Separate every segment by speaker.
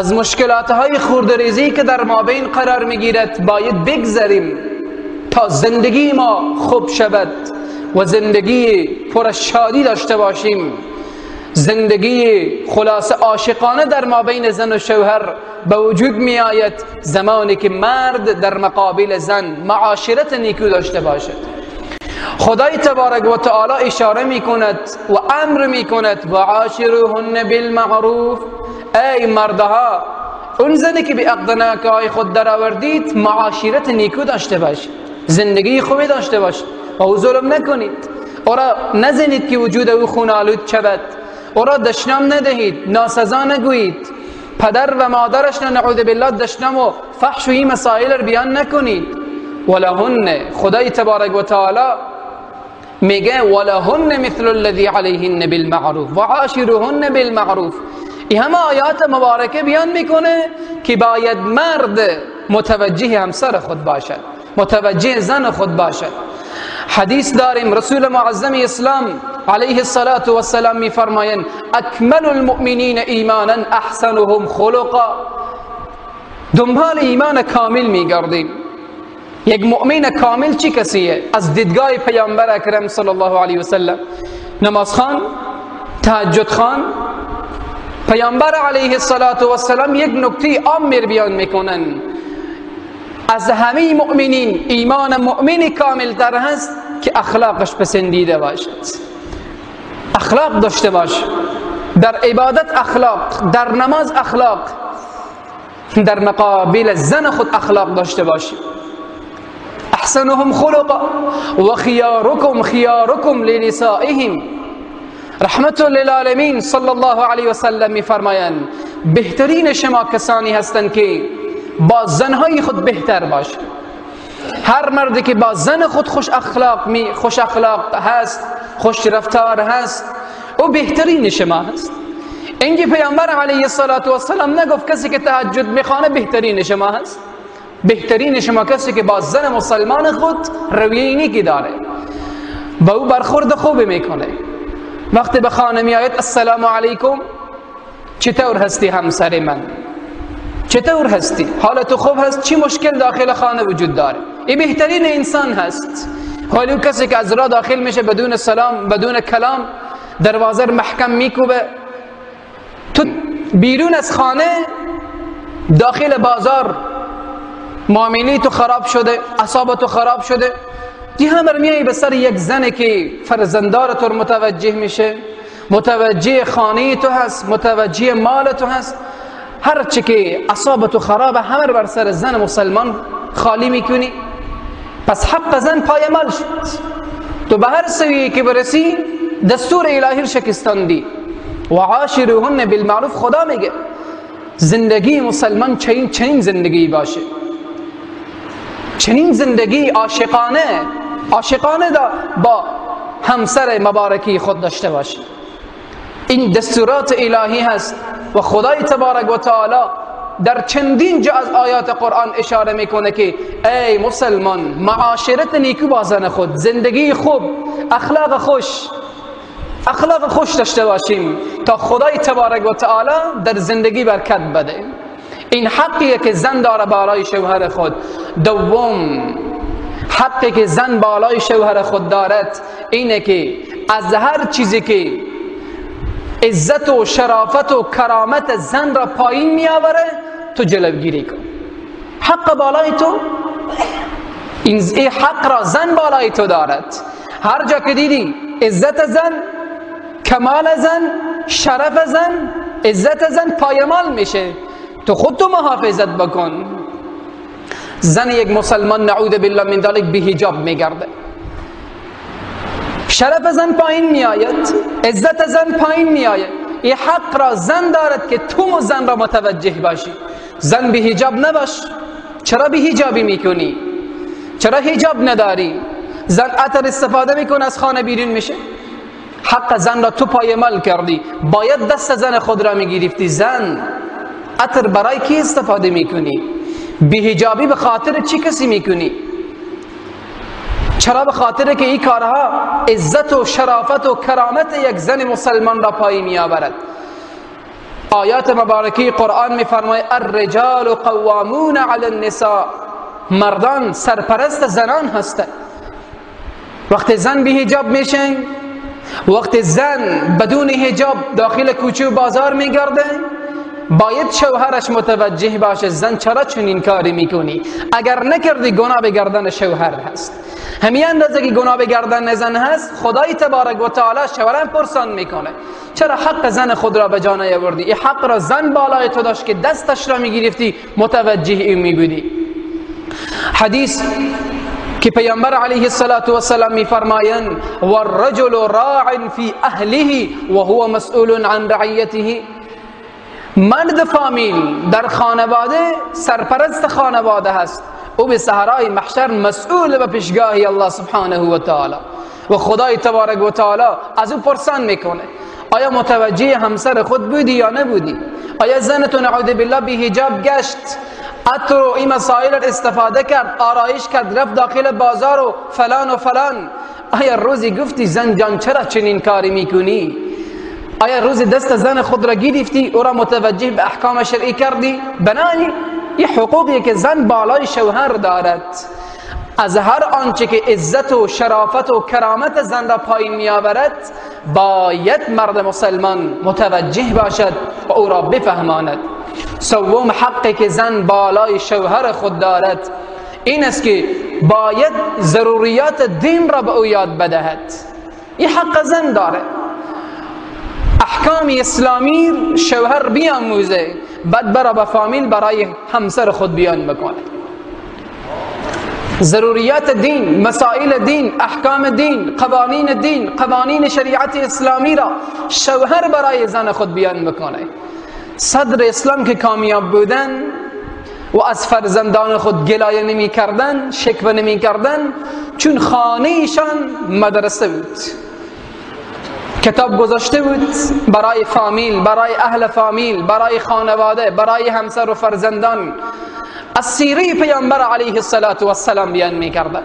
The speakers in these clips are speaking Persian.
Speaker 1: از مشکلات های خوردریزی که در مابین قرار میگیرد باید بگذریم تا زندگی ما خوب شود و زندگی پر شادی داشته باشیم. زندگی خلاصه عاشقانه در مابین زن و شوهر به وجود می آید زمانی که مرد در مقابل زن معاشرت نیکو داشته باشد. خدای تبارک و تعالی اشاره می کند و امر می کند و عاشروهن بالمعروف. ای مردها، اون زنی که به عقد نکاح خود درآوردید معاشرت نیکو داشته باشید، زندگی خوبی داشته باشید و او ظلم نکنید، او را نزنید که وجود او خون آلود شود، او را دشنام ندهید، ناسزا نگویید، پدر و مادرش نعوذ بالله دشنام و فحش و این مسائل را بیان نکنید. ولهن، خدای تبارک و تعالی میگه ولهن مثل الذی علیهن بالمعروف وعاشرهن بالمعروف. این همه آیات مبارکه بیان میکنه که باید مرد متوجه همسر خود باشد، متوجه زن خود باشد. حدیث داریم رسول معظم اسلام علیه الصلاة والسلام میفرمایند اکمل المؤمنین ایمانا احسنهم خلقا. دنبال ایمان کامل میگردیم. یک مؤمن کامل چی کسیه؟ از دیدگاه پیامبر اکرم صلی الله علیه وسلم نماز خوان، تهجد خوان. پیامبر علیه الصلاة والسلام یک نکته عام بیان میکنن، از همه مؤمنین ایمان مؤمن کامل تر هست که اخلاقش پسندیده باشد، اخلاق داشته باش، در عبادت اخلاق، در نماز اخلاق، در مقابل زن خود اخلاق داشته باشی. احسنهم خلقا و خیارکم خیارکم لنسائهم. رحمت للعالمین صلی الله علیه وسلم میفرمایند بهترین شما کسانی هستند که با زنهای خود بهتر باشه. هر مردی که با زن خود خوش اخلاق هست، خوش رفتار هست، او بهترین شما هست. اینکه پیامبر علیه الصلاة والسلام نگفت کسی که تهجد میخوانه بهترین شما هست. بهترین شما کسی که با زن مسلمان خود رویه نیکی داره، با او برخورد خوب میکنه. وقتی به خانه میآید السلام علیکم، چطور هستی همسر من؟ چطور هستی؟ حالت خوب هست؟ چی مشکل داخل خانه وجود داره؟ این بهترین انسان هست. ولی کسی که از راه داخل میشه بدون سلام، بدون کلام، دروازه محکم میکوبه، تو بیرون از خانه داخل بازار معامله تو خراب شده، اعصاب تو خراب شده، دی همه میای به سر یک زنه که فرزندار تو متوجه میشه، متوجه خانه تو هست، متوجه مال تو هست، هر چی که اعصاب تو خرابه همه بر سر زن مسلمان خالی میکنی. پس حق زن پایمال شد. تو به هر سویه که برسی دستور الهی شکستاندی. و عاشرهن بالمعروف. خدا میگه زندگی مسلمان چنین زندگی باشه، چنین زندگی عاشقانه، عاشقانه با همسر مبارکی خود داشته باشه. این دستورات الهی هست و خدای تبارک و تعالی در چندین جا از آیات قرآن اشاره میکنه که ای مسلمان معاشرت نیکو با زن خود، زندگی خوب، اخلاق خوش، اخلاق خوش داشته باشیم تا خدای تبارک و تعالی در زندگی برکت بده. این حقیه که زن داره بالای شوهر خود. دوم حقی که زن بالای شوهر خود دارد اینه که از هر چیزی که عزت و شرافت و کرامت زن را پایین می آوره تو جلوگیری کن. حق بالای تو، این حق را زن بالای تو دارد. هر جا که دیدی عزت زن، کمال زن، شرف زن، عزت زن پایمال میشه، تو خود تو محافظت بکن. زن یک مسلمان نعوذ بالله من ذلک به حجاب میگرده، شرف زن پایین میآید، عزت زن پایین میآید. این حق را زن دارد که تو زن را متوجه باشی. زن به حجاب نباش. چرا به حجابی میکنی؟ چرا حجاب نداری؟ زن عطر استفاده میکنه از خانه بیرون میشه. حق زن را تو پایمال کردی، باید دست زن خود را میگرفتی. زن عطر برای کی استفاده میکنی؟ به حجابی به خاطر چی کسی میکنی؟ چرا؟ به خاطر که این کارها عزت و شرافت و کرامت یک زن مسلمان را پای می آورد. آیات مبارکی قرآن میفرماید الرجال قوامون علی النساء، مردان سرپرست زنان هستند. وقتی زن بی حجاب میشه، وقتی زن بدون حجاب داخل کوچه و بازار میگرده، باید شوهرش متوجه باشه زن چرا چنین کاری میکنی؟ اگر نکردی گناه به گردن شوهر هست. همین اندازه که گناه به گردن زن هست، خدای تبارک و تعالی شوهرم پرسان میکنه چرا حق زن خود را به جا نیاوردی؟ این حق را زن بالای تو داشت که دستش را میگرفتی، متوجه این میبودی. حدیث که پیامبر علیه الصلاة والسلام میفرمایند والرجل راع فی اهله وهو مسئول عن رعیته، مرد فامیل در خانواده سرپرست خانواده هست، او به صحرای محشر مسئول به پیشگاه الله سبحانه و تعالی و خدای تبارک و تعالی از او پرسان میکنه آیا متوجه همسر خود بودی یا نبودی؟ آیا زنتون نعوذ بالله بی حجاب گشت، عطر و این مسائل استفاده کرد، آرایش کرد، رفت داخل بازار و فلان و فلان، آیا روزی گفتی زن جان چرا چنین کاری میکنی؟ آیا روز دست زن خود را گرفتی او را متوجه به احکام شرعی کردی؟ بنایی یه حقوقی که زن بالای شوهر دارد، از هر آنچه که عزت و شرافت و کرامت زن را پایین می آورد باید مرد مسلمان متوجه باشد و او را بفهماند. سوم حقی که زن بالای شوهر خود دارد این است که باید ضروریات دین را به او یاد بدهد. این حق زن داره، احکام اسلامی شوهر بیاموزه، بعد برا به فامیل برای همسر خود بیان بکنه. ضروریات دین، مسائل دین، احکام دین، قوانین دین، قوانین شریعت اسلامی را شوهر برای زن خود بیان بکنه. صدر اسلام که کامیاب بودن و از فرزندان خود گلایه نمی کردن، شکوه نمی کردن، چون خانه ایشان مدرسه بود، کتاب گذاشته بود برای فامیل، برای اهل فامیل، برای خانواده، برای همسر و فرزندان. از سیره پیامبر علیه الصلاة والسلام بیان میکردن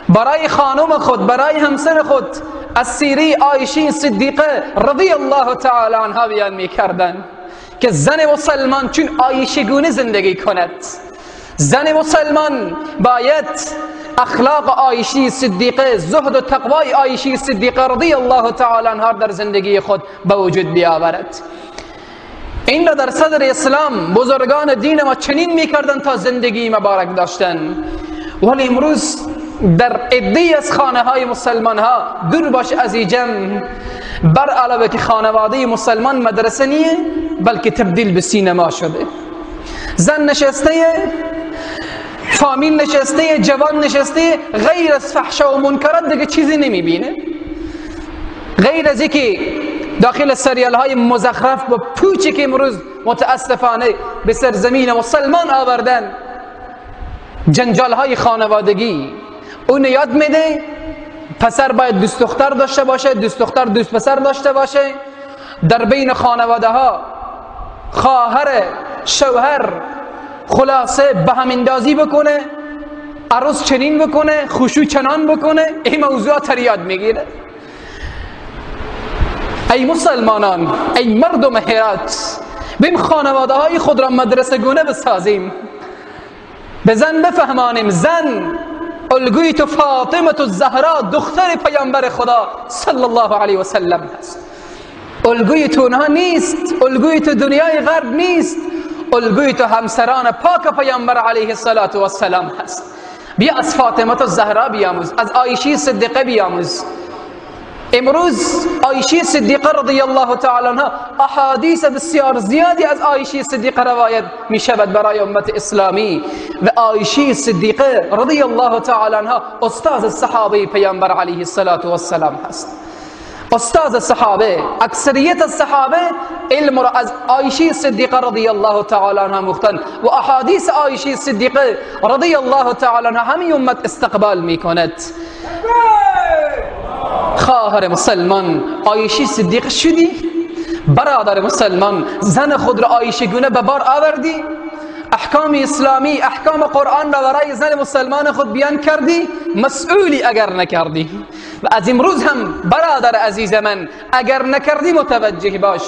Speaker 1: برای خانم خود، برای همسر خود، از سیره عایشه صدیقه رضی الله تعالی عنها بیان میکردن که زن مسلمان چون عایشه گونه زندگی کند. زن مسلمان باید اخلاق عایشه صدیقه، زهد و تقوای عایشه صدیقه رضی الله تعالی عنها در زندگی خود به وجود بیاورد. این را در صدر اسلام بزرگان دین ما چنین میکردن تا زندگی مبارک داشتن. ولی امروز در عده‌ای از خانه های مسلمان ها دور باش از جمع، بر علاوه که خانواده مسلمان مدرسه نیه بلکه تبدیل به سینما شده. زن نشسته، فامیل نشسته، جوان نشسته، غیر از فحشا و منکرات دیگه چیزی نمیبینه، غیر از اینکه داخل سریال های مزخرف و پوچی که امروز متاسفانه به سرزمین مسلمان آوردن، جنجال های خانوادگی اون یاد میده پسر باید دوست دختر داشته باشه، دوست دختر دوست پسر داشته باشه. در بین خانواده ها خواهر شوهر خلاصه به هم اندازی بکنه، عروس چنین بکنه، خشوع چنان بکنه، این موضوعات یاد میگیره. ای مسلمانان، ای مردم هرات، بیم خانواده های خود را مدرسه گونه بسازیم، به زن بفهمانیم زن الگوی تو فاطمه الزهرا دختر پیامبر خدا صلی الله علیه و سلم هست. الگوی تو اونها نیست، الگوی تو دنیای غرب نیست، الگوی تو همسران پاک پیامبر علیه الصلاة والسلام هست. بیا از فاطمه الزهرا بیاموز، از عایشه صدیقه بیاموز. امروز عایشه صدیقه رضی الله تعالی عنها احادیث بسیار زیادی از عایشه صدیقه روایت می شود برای امت اسلامی و عایشه صدیقه رضی الله تعالی عنها استاد صحابه پیامبر علیه الصلاة والسلام هست. استاد صحابه، اکثریت صحابه علم را از عایشه صدیقه رضی الله تعالی عنها مختن و احادیث عایشه صدیقه رضی الله تعالی عنها همین امت استقبال می کند. خواهر مسلمان عایشه صدیقه شدی، برادر مسلمان زن خود را عایشه گونه به بار آوردی، احکام اسلامی، احکام قرآن را برای زن مسلمان خود بیان کردی، مسئولی اگر نکردی. و از امروز هم برادر عزیز من اگر نکردی متوجه باش.